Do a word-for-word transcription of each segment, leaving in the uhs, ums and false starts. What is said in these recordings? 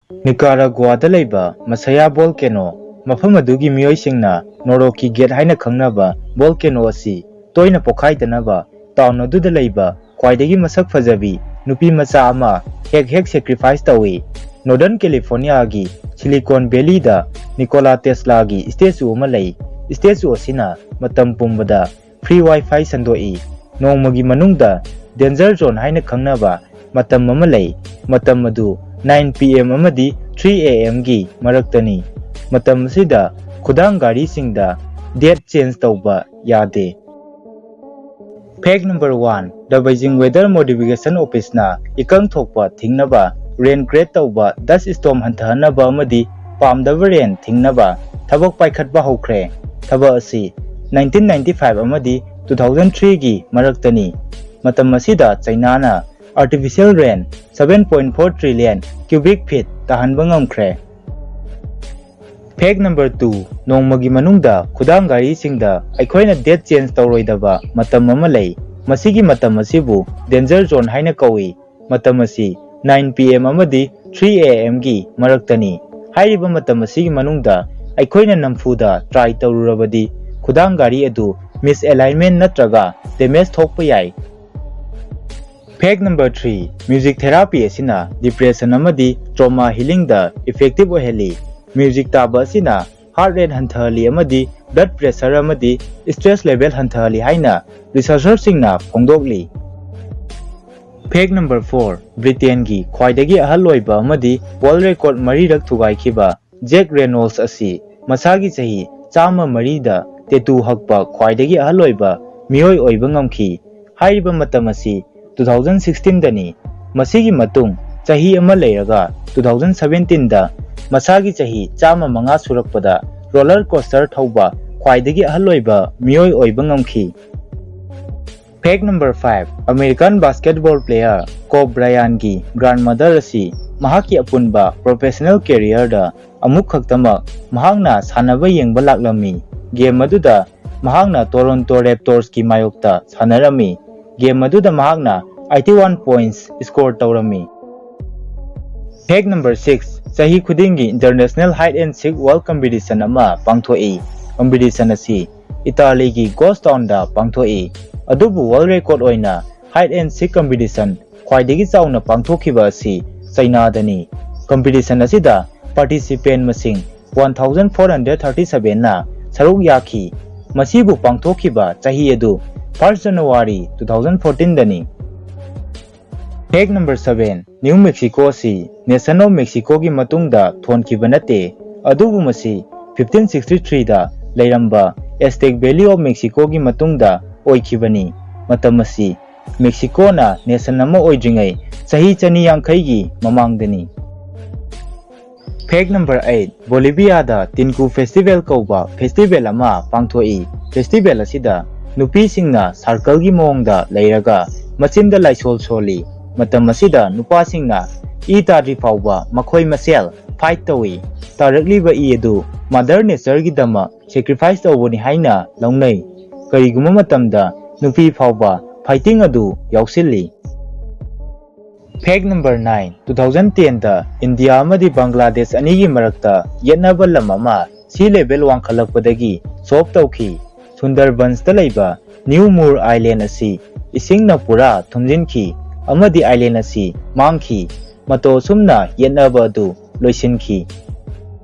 ꯅꯤꯀꯥꯔꯥꯒꯨꯋꯥꯗ ꯂꯩꯕ ꯃꯁꯌꯥ ꯚꯣꯜꯀꯦꯅꯣ, ꯃꯐꯝ ꯑꯗꯨꯒꯤ ꯃꯤꯑꯣꯏꯁꯤꯡꯅ ꯅꯣꯔꯣꯛꯀꯤ ꯒꯦꯠ ꯍꯥꯏꯅ ꯈꯪꯅꯕ ꯚꯣꯜꯀꯦꯅꯣ ꯑꯁꯤ ꯇꯣꯏꯅ ꯄꯣꯈꯥꯏꯗꯅꯕ ꯇꯥꯎꯟ ꯑꯗꯨꯗ ꯂꯩꯕ ꯈ꯭ꯋꯥꯏꯗꯒꯤ ꯃꯁꯛ ꯐꯖꯕꯤ ꯅꯨꯄꯤ ꯃꯆꯥ ꯑꯃ ꯍꯦꯛ ꯍꯦꯛ ꯁꯦꯀ꯭ꯔꯤꯐꯥꯏꯁ ꯇꯧꯏ꯫ ꯅꯣꯔꯗꯔꯟ ꯀꯦꯂꯤꯐꯣꯔꯅꯤꯌꯥꯒꯤ ꯁꯤꯂꯤꯀꯣꯟ ꯚꯦꯂꯤꯗ ꯅꯤꯀꯣꯂꯥ ꯇꯦꯁꯂꯥꯒꯤ ꯁ꯭ꯇꯦꯆꯨ ꯑꯃ ꯂꯩ꯫ ꯁ꯭ꯇꯦꯆꯨ ꯑꯁꯤꯅ ꯃꯇꯝ ꯄꯨꯝꯕꯗ ꯐ꯭ꯔꯤ ꯋꯥꯏꯐꯥꯏ ꯁꯟꯗꯣꯛꯏ꯫ ꯅꯣꯡꯃꯒꯤ ꯃꯅꯨꯡꯗ ꯗꯦꯟꯖꯔ ꯖꯣꯟ ꯍꯥꯏꯅ ꯈꯪꯅꯕ ꯃꯇꯝ ꯑꯃ ꯂꯩ꯫ ꯃꯇꯝ ꯑꯗꯨ ꯅꯥꯏꯟ ꯄꯤ ꯑꯦꯝ ꯑꯃꯗꯤ ꯊ꯭ꯔꯤ ꯑꯦ ꯑꯦꯝꯒꯤ ꯃꯔꯛꯇꯅꯤ꯫ ꯃꯇꯝ ꯑꯁꯤꯗ ꯈꯨꯗꯥꯡ ꯒꯥꯔꯤꯁꯤꯡꯗ ꯗꯦꯠ ꯆꯦꯟꯖ ꯇꯧꯕ ꯌꯥꯗꯦ꯫ Fact number one, The Beijing Weather Modification Officeꯅ ꯏꯀꯪ ꯊꯣꯛꯄ ꯊꯤꯡꯅꯕ, ꯔꯦꯟ ꯀ꯭ꯔꯤꯌꯦꯠ ꯇꯧꯕ, ꯗꯁ ꯁ꯭ꯇꯣꯔꯝ ꯍꯟꯊꯍꯟꯅꯕ ꯑꯃꯗꯤ ꯄꯥꯝꯗꯕ ꯔꯦꯟ ꯊꯤꯡꯅꯕ ꯊꯕꯛ ꯄꯥꯏꯈꯠꯄ ꯍꯧꯈ꯭ꯔꯦ꯫ ꯊꯕꯛ ꯑꯁꯤ ꯅꯥꯏꯟꯇꯤꯟ ꯅꯥꯏꯟꯇꯤ ꯐꯥꯏꯚ ꯑꯃꯗꯤ ꯇꯨ ꯊꯥꯎꯖꯟ ꯊ꯭ꯔꯤꯒꯤ ꯃꯔꯛꯇꯅꯤ꯫ ꯃꯇꯝ ꯑꯁꯤꯗ ꯆꯩꯅꯥꯅ artificial rain seven point four trillion cubic feet ꯇꯥꯍꯟꯕ ꯉꯝꯈ꯭ꯔꯦ꯫ Fact number two, ꯅꯣꯡꯃꯒꯤ ꯃꯅꯨꯡꯗ ꯈꯨꯗꯥꯡ ꯒꯥꯔꯤꯁꯤꯡꯗ ꯑꯩꯈꯣꯏꯅ ꯗꯦꯠ ꯆꯦꯟꯖ ꯇꯧꯔꯣꯏꯗꯕ ꯃꯇꯝ ꯑꯃ ꯂꯩ꯫ ꯃꯁꯤꯒꯤ ꯃꯇꯝ ꯑꯁꯤꯕꯨ ꯗꯦꯟꯖꯔ ꯖꯣꯟ ꯍꯥꯏꯅ ꯀꯧꯏ꯫ ꯃꯇꯝ ꯑꯁꯤ ꯅꯥꯏꯟ ꯄꯤ ꯑꯦꯝ ꯑꯃꯗꯤ ꯊ꯭ꯔꯤ ꯑꯦ ꯑꯦꯝꯒꯤ ꯃꯔꯛꯇꯅꯤ꯫ ꯍꯥꯏꯔꯤꯕ ꯃꯇꯝ ꯑꯁꯤꯒꯤ ꯃꯅꯨꯡꯗ ꯑꯩꯈꯣꯏꯅ ꯅꯝꯐꯨꯗ ꯇ꯭ꯔꯥꯏ ꯇꯧꯔꯨꯔꯕꯗꯤ ꯈꯨꯗꯥꯡ ꯒꯥꯔꯤ ꯑꯗꯨ ꯃꯤꯁꯑꯦꯂꯥꯏꯟꯃꯦꯟ ꯅꯠꯇ꯭ꯔꯒ ꯗꯦꯃꯦꯖ ꯊꯣꯛꯄ ꯌꯥꯏ꯫ Fact number three, music therapy ꯑꯁꯤꯅ ꯗꯤꯄ꯭ꯔꯦꯁꯟ ꯑꯃꯗꯤ ꯇ꯭ꯔꯣꯃꯥ ꯍꯤꯂꯤꯡꯗ ꯏꯐꯦꯛꯇꯤꯚ ꯑꯣꯏꯍꯜꯂꯤ꯫ ꯃ꯭ꯌꯨꯖꯤꯛ ꯇꯥꯕ ꯑꯁꯤꯅ ꯍꯥꯔꯠ ꯔꯦꯠ ꯍꯟꯊꯍꯜꯂꯤ ꯑꯃꯗꯤ ꯕ꯭ꯂꯗ ꯄ꯭ꯔꯦꯁꯔ ꯑꯃꯗꯤ ꯁ꯭ꯇ꯭ꯔꯦꯁ ꯂꯦꯚꯦꯜ ꯍꯟꯊꯍꯜꯂꯤ ꯍꯥꯏꯅ ꯔꯤꯁꯔꯆꯔꯁꯤꯡꯅ ꯐꯣꯡꯗꯣꯛꯂꯤ꯫ Fact number four, ꯕ꯭ꯔꯤꯇꯦꯟꯒꯤ ꯈ꯭ꯋꯥꯏꯗꯒꯤ ꯑꯍꯜ ꯑꯣꯏꯕ ꯑꯃꯗꯤ ꯋꯥꯔꯜꯗ ꯔꯦꯀꯣꯔꯗ ꯃꯔꯤꯔꯛ ꯊꯨꯒꯥꯏꯈꯤꯕ ꯖꯦꯛ ꯔꯦꯅꯣꯜꯁ ꯑꯁꯤ ꯃꯁꯥꯒꯤ ꯆꯍꯤ ꯆꯥꯝꯃ ꯃꯔꯤꯗ ꯇꯦꯇꯨ ꯍꯛꯄ ꯈ꯭ꯋꯥꯏꯗꯒꯤ ꯑꯍꯜ ꯑꯣꯏꯕ ꯃꯤꯑꯣꯏ ꯑꯣꯏꯕ ꯉꯝꯈꯤ꯫ ꯍꯥꯏꯔꯤꯕ ꯃꯇꯝ ꯑꯁꯤ ꯇꯨ ꯊꯥꯎꯖꯟ ꯁꯤꯛꯁꯇꯤꯟꯗꯅꯤ꯫ ꯃꯁꯤꯒꯤ ꯃꯇꯨꯡ ꯆꯍꯤ ꯑꯃ ꯂꯩꯔꯒ ꯇꯨ ꯊꯥꯎꯖꯟ ꯁꯚꯦꯟꯇꯤꯟꯗ ꯃꯁꯥꯒꯤ ꯆꯍꯤ ꯆꯥꯝꯃ ꯃꯉꯥ ꯁꯨꯔꯛꯄꯗ ꯔꯣꯂꯔ ꯀꯣꯁꯇꯔ ꯊꯧꯕ ꯈ꯭ꯋꯥꯏꯗꯒꯤ ꯑꯍꯜ ꯑꯣꯏꯕ ꯃꯤꯑꯣꯏ ꯑꯣꯏꯕ ꯉꯝꯈꯤ꯫ Fact number five, American basketball player Kobe Bryantꯒꯤ grandmother ꯑꯁꯤ ꯃꯍꯥꯛꯀꯤ ꯑꯄꯨꯟꯕ professional careerꯗ ꯑꯃꯨꯛ ꯈꯛꯇꯃꯛ ꯃꯍꯥꯛꯅ ꯁꯥꯟꯅꯕ ꯌꯦꯡꯕ ꯂꯥꯛꯂꯝꯃꯤ꯫ ꯒꯦꯝ ꯑꯗꯨꯗ ꯃꯍꯥꯛꯅ ꯇꯣꯔꯣꯟꯇꯣ ꯔꯦꯞꯇꯣꯔꯁꯀꯤ ꯃꯥꯌꯣꯛꯇ ꯁꯥꯟꯅꯔꯝꯃꯤ꯫ ꯒꯦꯝ ꯑꯗꯨꯗ ꯃꯍꯥꯛꯅ ꯑꯩꯠꯇꯤ ꯋꯥꯟ ꯄꯣꯏꯟꯠꯁ ꯁ꯭ꯀꯣꯔ ꯇꯧꯔꯝꯃꯤ꯫ Fact number six, ꯆꯍꯤ ꯈꯨꯗꯤꯡꯒꯤ International Hide and Seek World Competition ꯑꯃ ꯄꯥꯡꯊꯣꯛꯏ꯫ Competition ꯑꯁꯤ ꯏꯇꯥꯂꯤꯒꯤ ꯒꯣꯁ ꯇꯥꯎꯟꯗ ꯄꯥꯡꯊꯣꯛꯏ꯫ ꯑꯗꯨꯕꯨ world record ꯑꯣꯏꯅ hide and seek competition ꯈ꯭ꯋꯥꯏꯗꯒꯤ ꯆꯥꯎꯅ ꯄꯥꯡꯊꯣꯛꯈꯤꯕ ꯑꯁꯤ ꯆꯩꯅꯥꯗꯅꯤ꯫ Competition ꯑꯁꯤꯗ participant ꯃꯁꯤꯡ one thousand four hundred thirty seven ꯅ ꯁꯔꯨꯛ ꯌꯥꯈꯤ꯫ ꯃꯁꯤꯕꯨ ꯄꯥꯡꯊꯣꯛꯈꯤꯕ ꯆꯍꯤ ꯑꯗꯨ first January two thousand fourteen ꯗꯅꯤ꯫ Fact number seven, New Mexico ꯑꯁꯤ Nation of Mexico ꯒꯤ ꯃꯇꯨꯡꯗ ꯊꯣꯟꯈꯤꯕ ꯅꯠꯇꯦ, ꯑꯗꯨꯕꯨ ꯃꯁꯤ fifteen sixty three ꯗ ꯂꯩꯔꯝꯕ Aztec Valley of Mexico ꯒꯤ ꯃꯇꯨꯡꯗ ꯑꯣꯏꯈꯤꯕꯅꯤ꯫ ꯃꯇꯝ ꯑꯁꯤ ꯃꯦꯛꯁꯤꯀꯣꯅ nation ꯑꯃ ꯑꯣꯏꯗ꯭ꯔꯤꯉꯩ ꯆꯍꯤ ꯆꯅꯤ ꯌꯥꯡꯈꯩꯒꯤ ꯃꯃꯥꯡꯗꯅꯤ꯫ Fact number eight, ꯕꯣꯂꯤꯚꯤꯌꯥꯗ ꯇꯤꯟꯀꯨ ꯐꯦꯁꯇꯤꯚꯦꯜ ꯀꯧꯕ ꯐꯦꯁꯇꯤꯚꯦꯜ ꯑꯃ ꯄꯥꯡꯊꯣꯛꯏ꯫ ꯐꯦꯁꯇꯤꯚꯦꯜ ꯑꯁꯤꯗ ꯅꯨꯄꯤꯁꯤꯡꯅ ꯁꯥꯔꯀꯜꯒꯤ ꯃꯑꯣꯡꯗ ꯂꯩꯔꯒ ꯃꯆꯤꯟꯗ ꯂꯥꯏꯁꯣꯜ ꯁꯣꯜꯂꯤ꯫ ꯃꯇꯝ ꯑꯁꯤꯗ ꯅꯨꯄꯥꯁꯤꯡꯅ ꯏ ꯇꯥꯗ꯭ꯔꯤ ꯐꯥꯎꯕ ꯃꯈꯣꯏ ꯃꯁꯦꯜ ꯐꯥꯏꯠ ꯇꯧꯏ꯫ ꯇꯥꯔꯛꯂꯤꯕ ꯏ ꯑꯗꯨ ꯃꯥꯗꯔ ꯅꯦꯆꯔꯒꯤꯗꯃꯛ ꯁꯦꯀ꯭ꯔꯤꯐꯥꯏꯁ ꯇꯧꯕꯅꯤ ꯍꯥꯏꯅ ꯂꯧꯅꯩ꯫ ꯀꯔꯤꯒꯨꯝꯕ ꯃꯇꯝꯗ ꯅꯨꯄꯤ ꯐꯥꯎꯕ ꯐꯥꯏꯇꯤꯡ ꯑꯗꯨ ꯌꯥꯎꯁꯤꯜꯂꯤ꯫ Fact number nine, two thousand ten ꯗ ꯏꯟꯗꯤꯌꯥ ꯑꯃꯗꯤ ꯕꯪꯒ꯭ꯂꯥꯗꯦꯁ ꯑꯅꯤꯒꯤ ꯃꯔꯛꯇ ꯌꯦꯠꯅꯕ ꯂꯝ ꯑꯃ sea level ꯋꯥꯡꯈꯠꯂꯛꯄꯗꯒꯤ solve ꯇꯧꯈꯤ꯫ ꯁꯨꯟꯗꯔꯕꯟꯁꯇ ꯂꯩꯕ ꯅ꯭ꯌꯨ ꯃꯨꯔ ꯑꯥꯏꯂꯦꯟ ꯑꯁꯤ ꯏꯁꯤꯡꯅ ꯄꯨꯔꯥ ꯊꯨꯝꯖꯤꯟꯈꯤ ꯑꯃꯗꯤ ꯑꯥꯏꯂꯦꯟ ꯑꯁꯤ ꯃꯥꯡꯈꯤ꯫ ꯃꯇꯧ ꯑꯁꯨꯝꯅ ꯌꯦꯠꯅꯕ ꯑꯗꯨ ꯂꯣꯏꯁꯤꯟꯈꯤ꯫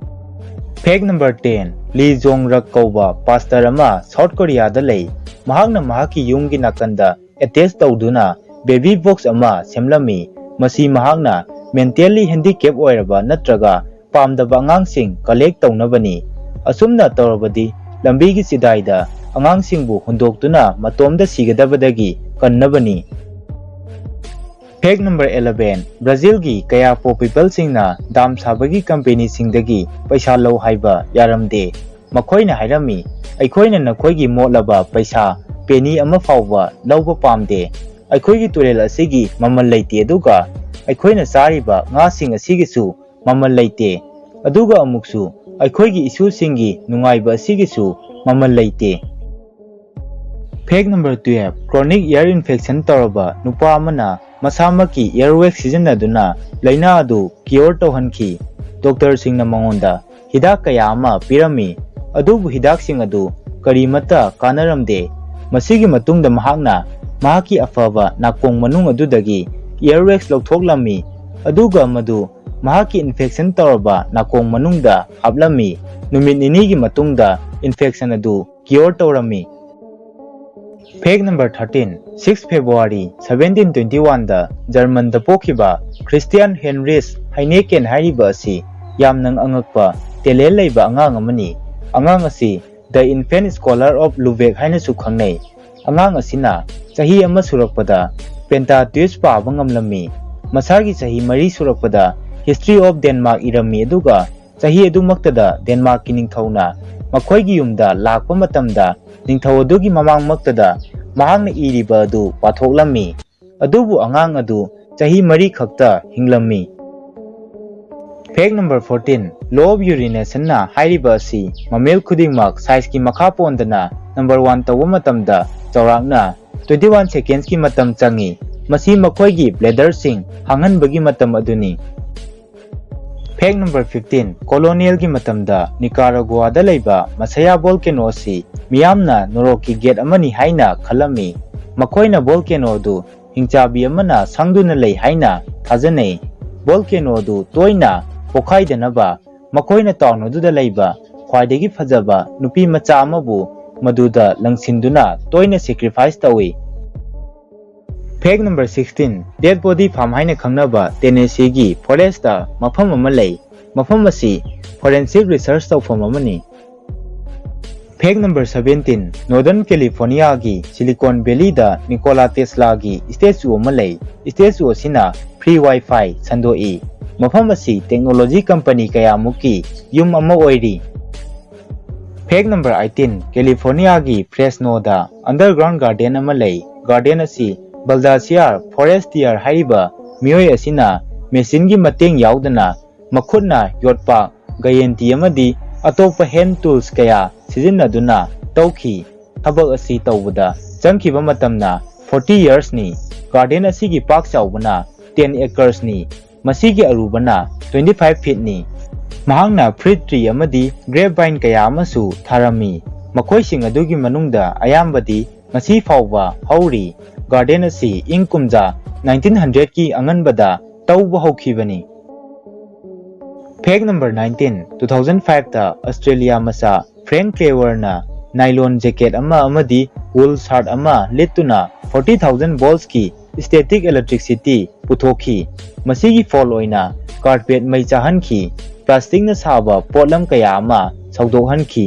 Fact number ten, ꯂꯤ ꯖꯣꯡ ꯔꯛ ꯀꯧꯕ ꯄꯥꯁꯇꯔ ꯑꯃ ꯁꯥꯎꯠ ꯀꯣꯔꯤꯌꯥꯗ ꯂꯩ꯫ ꯃꯍꯥꯛꯅ ꯃꯍꯥꯛꯀꯤ ꯌꯨꯝꯒꯤ ꯅꯥꯀꯟꯗ ꯑꯦꯇꯦꯆ ꯇꯧꯗꯨꯅ ꯕꯦꯕꯤ ꯕꯣꯛꯁ ꯑꯃ ꯁꯦꯝꯂꯝꯃꯤ꯫ ꯃꯁꯤ ꯃꯍꯥꯛꯅ ꯃꯦꯟꯇꯦꯜꯂꯤ ꯍꯦꯟꯗꯤꯀꯦꯞ ꯑꯣꯏꯔꯕ ꯅꯠꯇ꯭ꯔꯒ ꯄꯥꯝꯗꯕ ꯑꯉꯥꯡꯁꯤꯡ ꯀꯂꯦꯛ ꯇꯧꯅꯕꯅꯤ꯫ ꯑꯁꯨꯝꯅ ꯇꯧꯔꯕꯗꯤ ꯂꯝꯕꯤꯒꯤ ꯆꯤꯗꯥꯏꯗ ꯑꯉꯥꯡꯁꯤꯡꯕꯨ ꯍꯨꯟꯗꯣꯛꯇꯨꯅ ꯃꯇꯣꯝꯗ ꯁꯤꯒꯗꯕꯗꯒꯤ ꯀꯟꯅꯕꯅꯤ꯫ Fact number eleven, ꯕ꯭ꯔꯥꯖꯤꯜꯒꯤ ꯀꯌꯥꯄꯣ ꯄꯤꯄꯜꯁꯤꯡꯅ ꯗꯥꯝ ꯁꯥꯕꯒꯤ ꯀꯝꯄꯦꯅꯤꯁꯤꯡꯗꯒꯤ ꯄꯩꯁꯥ ꯂꯧ ꯍꯥꯏꯕ ꯌꯥꯔꯝꯗꯦ꯫ ꯃꯈꯣꯏꯅ ꯍꯥꯏꯔꯝꯃꯤ, "ꯑꯩꯈꯣꯏꯅ ꯅꯈꯣꯏꯒꯤ ꯃꯣꯠꯂꯕ ꯄꯩꯁꯥ ꯄꯦꯅꯤ ꯑꯃ ꯐꯥꯎꯕ ꯂꯧꯕ ꯄꯥꯝꯗꯦ꯫ ꯑꯩꯈꯣꯏꯒꯤ ꯇꯨꯔꯦꯜ ꯑꯁꯤꯒꯤ ꯃꯃꯜ ꯂꯩꯇꯦ, ꯑꯗꯨꯒ ꯑꯩꯈꯣꯏꯅ ꯆꯥꯔꯤꯕ ꯉꯥꯁꯤꯡ ꯑꯁꯤꯒꯤꯁꯨ ꯃꯃꯜ ꯂꯩꯇꯦ꯫ ꯑꯗꯨꯒ ꯑꯃꯨꯛꯁꯨ ꯑꯩꯈꯣꯏꯒꯤ ꯏꯁꯨꯁꯤꯡꯒꯤ ꯅꯨꯡꯉꯥꯏꯕ ꯑꯁꯤꯒꯤꯁꯨ ꯃꯃꯜ ꯂꯩꯇꯦ"꯫ Fact number twelve, chronic ear infection ꯇꯧꯔꯕ ꯅꯨꯄꯥ ꯑꯃꯅ ꯃꯁꯥꯃꯛꯀꯤ earwax ꯁꯤꯖꯤꯟꯅꯗꯨꯅ ꯂꯥꯏꯅꯥ ꯑꯗꯨ cure ꯇꯧꯍꯟꯈꯤ꯫ ꯗꯣꯛꯇꯔꯁꯤꯡꯅ ꯃꯉꯣꯟꯗ ꯍꯤꯗꯥꯛ ꯀꯌꯥ ꯑꯃ ꯄꯤꯔꯝꯃꯤ, ꯑꯗꯨꯕꯨ ꯍꯤꯗꯥꯛꯁꯤꯡ ꯑꯗꯨ ꯀꯔꯤꯃꯠꯇ ꯀꯥꯟꯅꯔꯝꯗꯦ꯫ ꯃꯁꯤꯒꯤ ꯃꯇꯨꯡꯗ ꯃꯍꯥꯛꯅ ꯃꯍꯥꯛꯀꯤ ꯑꯐꯕ ꯅꯥꯀꯣꯡ ꯃꯅꯨꯡ ꯑꯗꯨꯗꯒꯤ earwax ꯂꯧꯊꯣꯛꯂꯝꯃꯤ, ꯑꯗꯨꯒ ꯃꯗꯨ ꯃꯍꯥꯛꯀꯤ infection ꯇꯧꯔꯕ ꯅꯥꯀꯣꯡ ꯃꯅꯨꯡꯗ ꯍꯥꯞꯂꯝꯃꯤ꯫ ꯅꯨꯃꯤꯠ ꯅꯤꯅꯤꯒꯤ ꯃꯇꯨꯡꯗ infection ꯑꯗꯨ cure ꯇꯧꯔꯝꯃꯤ꯫ Fact number thirteen, six February seventeen twenty-one ꯗ ꯖꯔꯃꯟꯗ ꯄꯣꯛꯈꯤꯕ Christian Heinrich Heineken ꯍꯥꯏꯔꯤꯕ ꯑꯁꯤ ꯌꯥꯝꯅ ꯑꯉꯛꯄ talent ꯂꯩꯕ ꯑꯉꯥꯡ ꯑꯃꯅꯤ꯫ ꯑꯉꯥꯡ ꯑꯁꯤ The Infant Scholar of Lubeck ꯍꯥꯏꯅꯁꯨ ꯈꯪꯅꯩ꯫ ꯑꯉꯥꯡ ꯑꯁꯤꯅ ꯆꯍꯤ ꯑꯃ ꯁꯨꯔꯛꯄꯗ Pentateuch ꯄꯥꯕ ꯉꯝꯂꯝꯃꯤ꯫ ꯃꯁꯥꯒꯤ ꯆꯍꯤ ꯃꯔꯤ ꯁꯨꯔꯛꯄꯗ History of Denmark ꯏꯔꯝꯃꯤ, ꯑꯗꯨꯒ ꯆꯍꯤ ꯑꯗꯨꯃꯛꯇꯗ ꯗꯦꯟꯃꯥꯔꯛꯀꯤ ꯅꯤꯡꯊꯧꯅ ꯃꯈꯣꯏꯒꯤ ꯌꯨꯝꯗ ꯂꯥꯛꯄ ꯃꯇꯝꯗ ꯅꯤꯡꯊꯧ ꯑꯗꯨꯒꯤ ꯃꯃꯥꯡꯃꯛꯇꯗ ꯃꯍꯥꯛꯅ ꯏꯔꯤꯕ ꯑꯗꯨ ꯄꯥꯊꯣꯛꯂꯝꯃꯤ꯫ ꯑꯗꯨꯕꯨ ꯑꯉꯥꯡ ꯑꯗꯨ ꯆꯍꯤ ꯃꯔꯤ ꯈꯛꯇ ꯍꯤꯡꯂꯝꯃꯤ꯫ Fact number fourteen, Law of Urination ꯅ ꯍꯥꯏꯔꯤꯕ ꯑꯁꯤ mammal ꯈꯨꯗꯤꯡꯃꯛ size ꯀꯤ ꯃꯈꯥ ꯄꯣꯟꯗꯅ number one ꯇꯧꯕ ꯃꯇꯝꯗ ꯆꯥꯎꯔꯥꯛꯅ twenty one seconds ꯀꯤ ꯃꯇꯝ ꯆꯪꯏ꯫ ꯃꯁꯤ ꯃꯈꯣꯏꯒꯤ bladder ꯁꯤꯡ ꯍꯥꯡꯍꯟꯕꯒꯤ ꯃꯇꯝ ꯑꯗꯨꯅꯤ꯫ Fact number fifteen, colonial ꯒꯤ ꯃꯇꯝꯗ ꯅꯤꯀꯥꯔꯥꯒꯨꯋꯥꯗ ꯂꯩꯕ ꯃꯁꯥꯌꯥ volcano ꯑꯁꯤ ꯃꯤꯌꯥꯝꯅ ꯅꯣꯔꯣꯛꯀꯤ gate ꯑꯃꯅꯤ ꯍꯥꯏꯅ ꯈꯜꯂꯝꯃꯤ꯫ ꯃꯈꯣꯏꯅ volcano ꯑꯗꯨ ꯍꯤꯡꯆꯥꯕꯤ ꯑꯃꯅ ꯁꯪꯗꯨꯅ ꯂꯩ ꯍꯥꯏꯅ ꯊꯥꯖꯅꯩ꯫ Volcano ꯑꯗꯨ ꯇꯣꯏꯅ ꯄꯣꯈꯥꯏꯗꯅꯕ ꯃꯈꯣꯏꯅ town ꯑꯗꯨꯗ ꯂꯩꯕ ꯈ꯭ꯋꯥꯏꯗꯒꯤ ꯐꯖꯕ ꯅꯨꯄꯤ ꯃꯆꯥ ꯑꯃꯕꯨ ꯃꯗꯨꯗ ꯂꯪꯁꯤꯟꯗꯨꯅ ꯇꯣꯏꯅ sacrifice ꯇꯧꯏ꯫ Fact number sixteen, Dead Body Farm ꯍꯥꯏꯅ ꯈꯪꯅꯕ Tennessee ꯒꯤ forest ꯇ ꯃꯐꯝ ꯑꯃ ꯂꯩ꯫ ꯃꯐꯝ ꯑꯁꯤ forensic research ꯇꯧꯐꯝ ꯑꯃꯅꯤ꯫ Fact number seventeen, Northern California ꯒꯤ Silicon Valley ꯗ Nikola Tesla ꯒꯤ statue ꯑꯃ ꯂꯩ꯫ Statue ꯑꯁꯤꯅ free Wi-Fi ꯁꯟꯗꯣꯛꯏ꯫ ꯃꯐꯝ ꯑꯁꯤ technology company ꯀꯌꯥꯃꯨꯛꯀꯤ ꯌꯨꯝ ꯑꯃ ꯑꯣꯏꯔꯤ꯫ Fact number eighteen, California ꯒꯤ Fresno ꯗ underground garden ꯑꯃ ꯂꯩ꯫ Garden ꯑꯁꯤ Baldassare Forestier ꯍꯥꯏꯔꯤꯕ ꯃꯤꯑꯣꯏ ꯑꯁꯤꯅ machine ꯒꯤ ꯃꯇꯦꯡ ꯌꯥꯎꯗꯅ ꯃꯈꯨꯠꯅ ꯌꯣꯠꯄꯥꯛ, ꯒꯌꯦꯟꯇꯤ ꯑꯃꯗꯤ ꯑꯇꯣꯞꯄ hand tools ꯀꯌꯥ ꯁꯤꯖꯤꯟꯅꯗꯨꯅ ꯇꯧꯈꯤ꯫ ꯊꯕꯛ ꯑꯁꯤ ꯇꯧꯕꯗ ꯆꯪꯈꯤꯕ ꯃꯇꯝꯅ forty years ꯅꯤ꯫ Garden ꯑꯁꯤꯒꯤ ꯄꯥꯛ ꯆꯥꯎꯕꯅ ten acres ꯅꯤ꯫ ꯃꯁꯤꯒꯤ ꯑꯔꯨꯕꯅ twenty five feetꯅꯤ꯫ ꯃꯍꯥꯛꯅ fruit tree ꯑꯃꯗꯤ grapevine ꯀꯌꯥ ꯑꯃꯁꯨ ꯊꯥꯔꯝꯃꯤ꯫ ꯃꯈꯣꯏꯁꯤꯡ ꯑꯗꯨꯒꯤ ꯃꯅꯨꯡꯗ ꯑꯌꯥꯝꯕꯗꯤ ꯉꯁꯤ ꯐꯥꯎꯕ ꯍꯧꯔꯤ꯫ Garden ꯑꯁꯤ ꯏꯪ ꯀꯨꯝꯖꯥ nineteen hundredꯀꯤ ꯑꯉꯟꯕꯗ ꯇꯧꯕ ꯍꯧꯈꯤꯕꯅꯤ꯫ Fact number nineteen, two thousand fiveꯇ Australia ꯃꯆꯥ Frank Cleverꯅ nylon jacket ꯑꯃ ꯑꯃꯗꯤ wool shirt ꯑꯃ ꯂꯤꯠꯇꯨꯅ forty thousand voltsꯀꯤ static electricity ꯄꯨꯊꯣꯛꯈꯤ꯫ ꯃꯁꯤꯒꯤ ꯐꯣꯜ ꯑꯣꯏꯅ carpet ꯃꯩ ꯆꯥꯍꯟꯈꯤ, plasticꯅ ꯁꯥꯕ ꯄꯣꯠꯂꯝ ꯀꯌꯥ ꯑꯃ ꯁꯧꯗꯣꯛꯍꯟꯈꯤ꯫